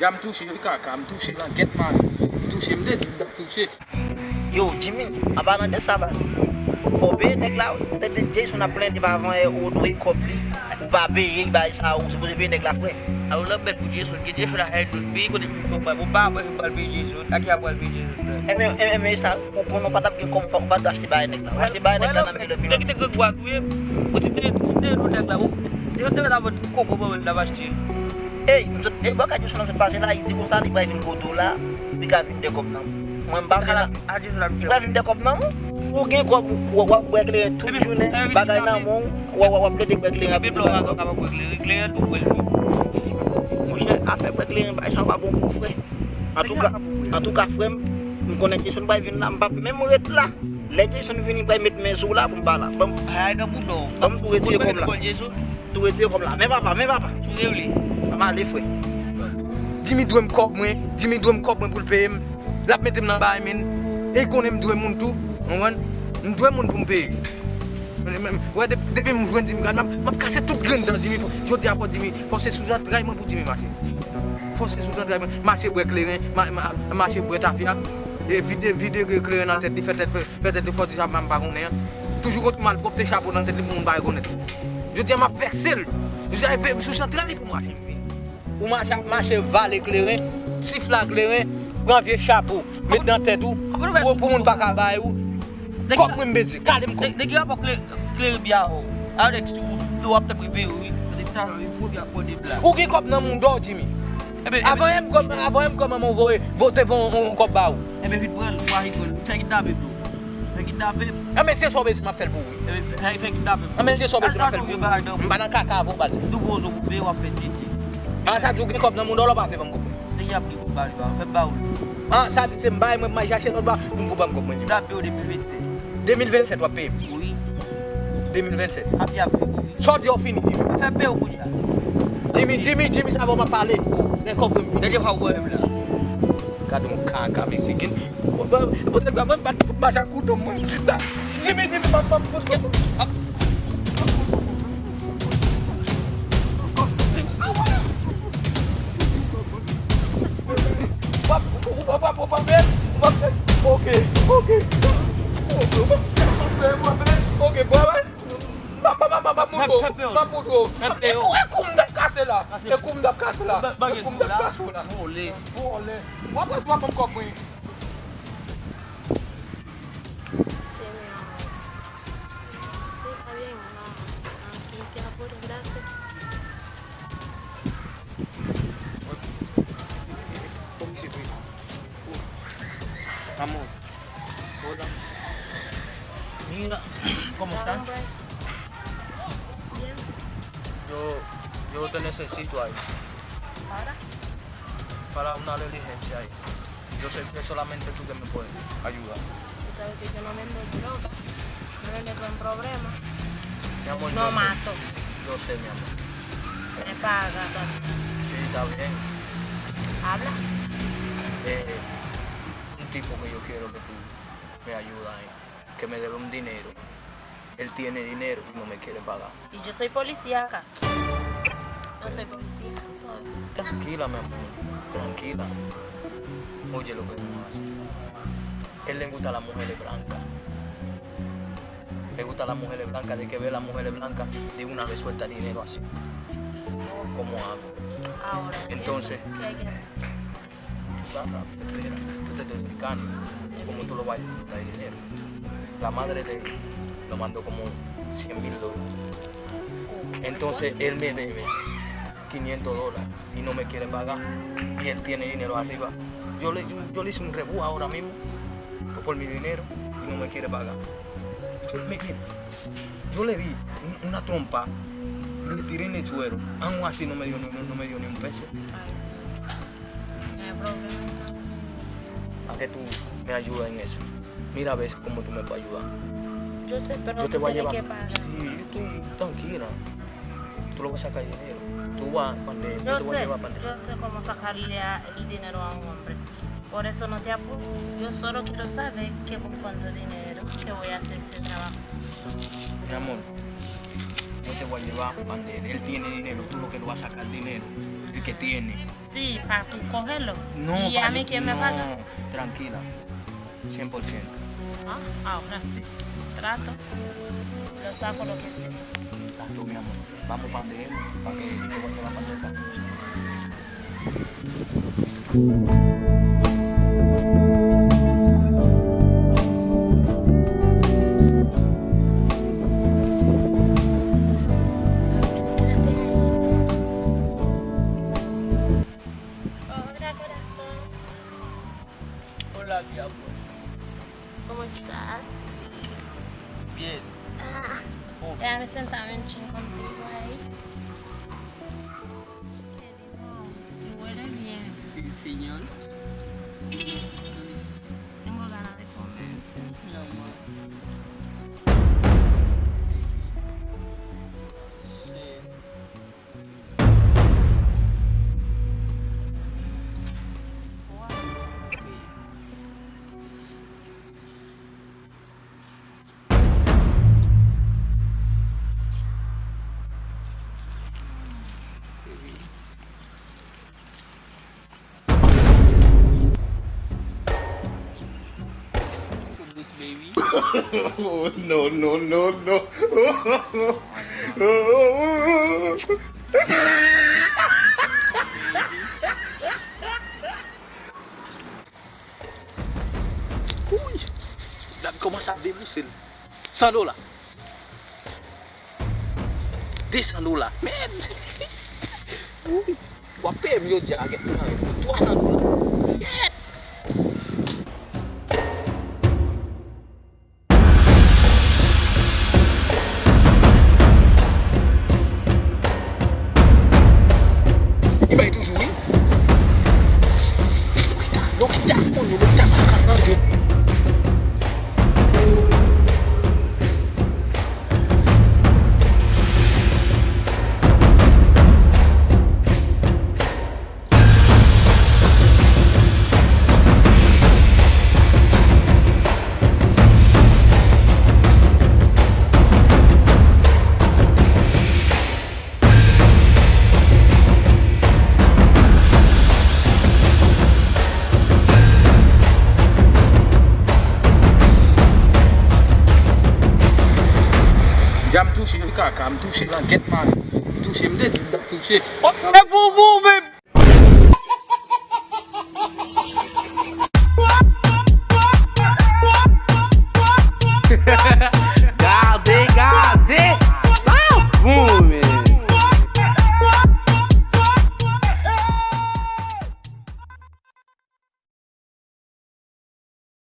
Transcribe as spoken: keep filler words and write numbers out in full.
Ja m touche, wi kaka, m touche langèt mari. M touche, m te di m t ap touche. Yo, Jimmy, an palan de sa, baz, fò w peye nèg la, wi. Tande Jason ap plenn devan avan yè, ou dwe kòb li. Ou pa peye, li bay sa, ou sipoze peye nèg la, frè. Alò, lanmèd pou Jason, gen Jason la, èd nou peye kote nou fè bay. Bon, pa wè, nou pral peye Jason. A ki a pral peye Jason, frè? Enben, enben, enben, sa, ou konnen ou pa t ap gen kòb, ou pa, ou pa t achte bay nèg la. Ou achte bay nèg la nan men lòt. Nèg ki te gen gwa touye, ou si te, si te nou nèg la, ou, te, te mèt avè kòb ou ban mwen, l ap achte. Ey, m sot, e bò kay Jason m sot pase la, li di konsa, li pral vin kote w la, li ka vin de kòb nan men w. Mwen, m pa vle la. Li pral vin de kòb nan men w. Ou gen kòb, w, w ap bwè kleren tout jounen, bagay nan men w, w, w, w ap plede bwè kleren, ap plede bwè kleren. Monchè, afè bwè kleren, bagay sa pa bon pou frè. Antouka, antouka, frè m, m konnen Jason pral vin la, m p ap menm ret la. Lè Jason vini, pral met men sou w la pou m pa la. Ban m, ban m tou retire kòb la. Tou retire kòb la. Men papa, men papa. M ale, frè. Jimmy dwe m kòb mwen. Jimmy dwe m kòb mwen pou l peye m. L ap mete m nan bagay, men. E l konnen m dwe moun tou. Ou konprann? M dwe moun pou m peye. Wè, depi, depi m jwenn Jimmy, gad, m ap, m ap kase tout grenn dan Jimmy. Jodi a, fò Jimmy, fò se sou zantray mwen pou Jimmy mache. Fò se sou zantray mwen. Mache bwè kleren, ma, ma, mache bwè tafya. E vide, vide kleren nan tèt li, fè tèt, fè, fè tèt li fò di sa m pa konnen an. Toujou kot malpwòpte chapo nan tèt li pou moun pa rekonèt li. Jodi a m ap vèse l. Jodi a se sou zantray li pou mache vin. Ou mache ap mache vale kleren, sifla kleren, pran vye chapo, met nan tèt ou, pou, pou moun pa ka bay ou. Kòb mwen m bezwen, kale m kòb. Nèg yo ap kleren byen avè w. A, nèg si w ap tanpri peye wi. Ou gen kòb nan mouda w, Jimmy. Avan yè m kòb, avan yè m kòb manman w voye, vo-, te voye yon, yon kòb ba ou. Enben vin pran l, ou pa vin pran l. Fè kidnape tou. Fè kidnape. Enben se sa w bezwen m ap fè l pou ou wi. Enben fè, fè kidnape. Enben se sa w bezwen m ap fè l pou ou. M pa nan kaka avè w baz. Doubozo pou peye w ap fè tete. A sa di w gen kòb nan mouda w la w pa vle ban m kòb mwen. Nèg y ap gen kòb ba li ba, fè ba ou l. A sa di se m bay mwen pou m al chache lòt ba pou m pou ban m kòb mwen Jimmy. Kidnape w de mil vennsèt. De mil vennsèt w ap peye m. Wi. De mil vennsèt. Api ap fini wi. Sa w di w fini Jimmy. Fè peye w kounye a. Jimmy, Jimmy, Jimmy sa fò m ap pale. Men kòb mwen vini. Dènye fwa w wè m la. Gade yon kaka mesye gen. Bon, bon, bon, se gwa mwen bat tout machan kouto mwen. Jimmy, Jimmy, m ap, m ap pouse. W ap, w ap, w ap, w ap, w ap, ok, ok. Ok, bò, bò. M ap, m ap, m ap, m ap moute w. M ap moute w. E kou, e kou m t ap kase la. E kou m t ap kase la. E kou m t ap kase w la. Vòlè. Vòlè. W ap, w ap ban m kòb mwen. Señor, sí, está bien, no, no, aquí te apuro, gracias. Amor, hola. Mira, ¿cómo está? Bien. Yo, yo te necesito ahí. ¿Para? Para una diligencia ahí. Yo sé que solamente tú que me puedes ayudar. Tú sabes que yo no vendo droga, no me meto en problema. Mi amor, no yo sé. Mato. Yo sé, mi amor. Me paga también. Sí, está bien. Habla. Eh, un tipo que yo quiero que tú me ayudes ahí, que me debe un dinero. Él tiene dinero y no me quiere pagar. ¿Y yo soy policía acaso? No soy policía. Tranquila, mi amor, tranquila. Oye lo que vamos a hacer. Él le gusta a las mujeres blancas. Le gusta a las mujeres blancas, de que ve a las mujeres blancas, de una vez suelta dinero así. ¿Cómo hago? Ahora, ¿qué, entonces, ¿qué hay que hacer? Tú estás rápido, espera, yo te estoy explicando cómo tú lo vas a ayudar de dinero. La madre de él lo mandó como cien mil dólares. Entonces él me debe quinientos dólares y no me quiere pagar. Y él tiene dinero arriba. Yo le, yo, yo le hice un rebú ahora mismo por mi dinero y no me quiere pagar. Yo, me, yo le di un, una trompa, le tiré en el suelo. Aún así no me dio, no, no me dio ni un peso. No hay problema entonces. A que tú me ayudas en eso. Mira a ver cómo tú me puedes ayudar. Yo sé, pero tú tienes que pagar. Sí, tú tranquila. Tú lo vas a sacar dinero. Tú vas pande, yo te voy a llevar pande. Yo sé cómo sacarle a, el dinero a un hombre. Por eso no te apures. Yo solo quiero saber que con cuánto dinero que voy a hacer ese trabajo. Mi amor, yo te voy a llevar pande. Él tiene dinero, tú lo que lo vas a sacar dinero. Él que tiene. Sí, para tu cogerlo. No, y a mí que me paga. No, tranquila. Cien por ciento. Ah, ahora sí. Trato. Lo saco lo que sea. Trato, mi amor. Vamos pa de él, pa que te vuelva la panza. Hola, mi amor. ¿Cómo estás? Bien. Ah, oh, déjame sentarme un chin contigo ahí. Qué lindo. Y huele bien. Sí, señor. Tengo ganas de comerte. Mi amor. Shit. Tout dous, baby. Oh, no, no, no, no. Wouy! Gad kòman sa ap debouse l. San dola. De san dola. Men! Wouy! W ap peye m jodi a, gèt nan, pou twa san dola. Gèt! Li bay toujou, wi. Lopita, lopita, konn yo, lopita pa ka nan yo. Dja m touche wi kaka, m touche langèt mari. M touche, m te di m t ap touche. Oh, e pou ou menm!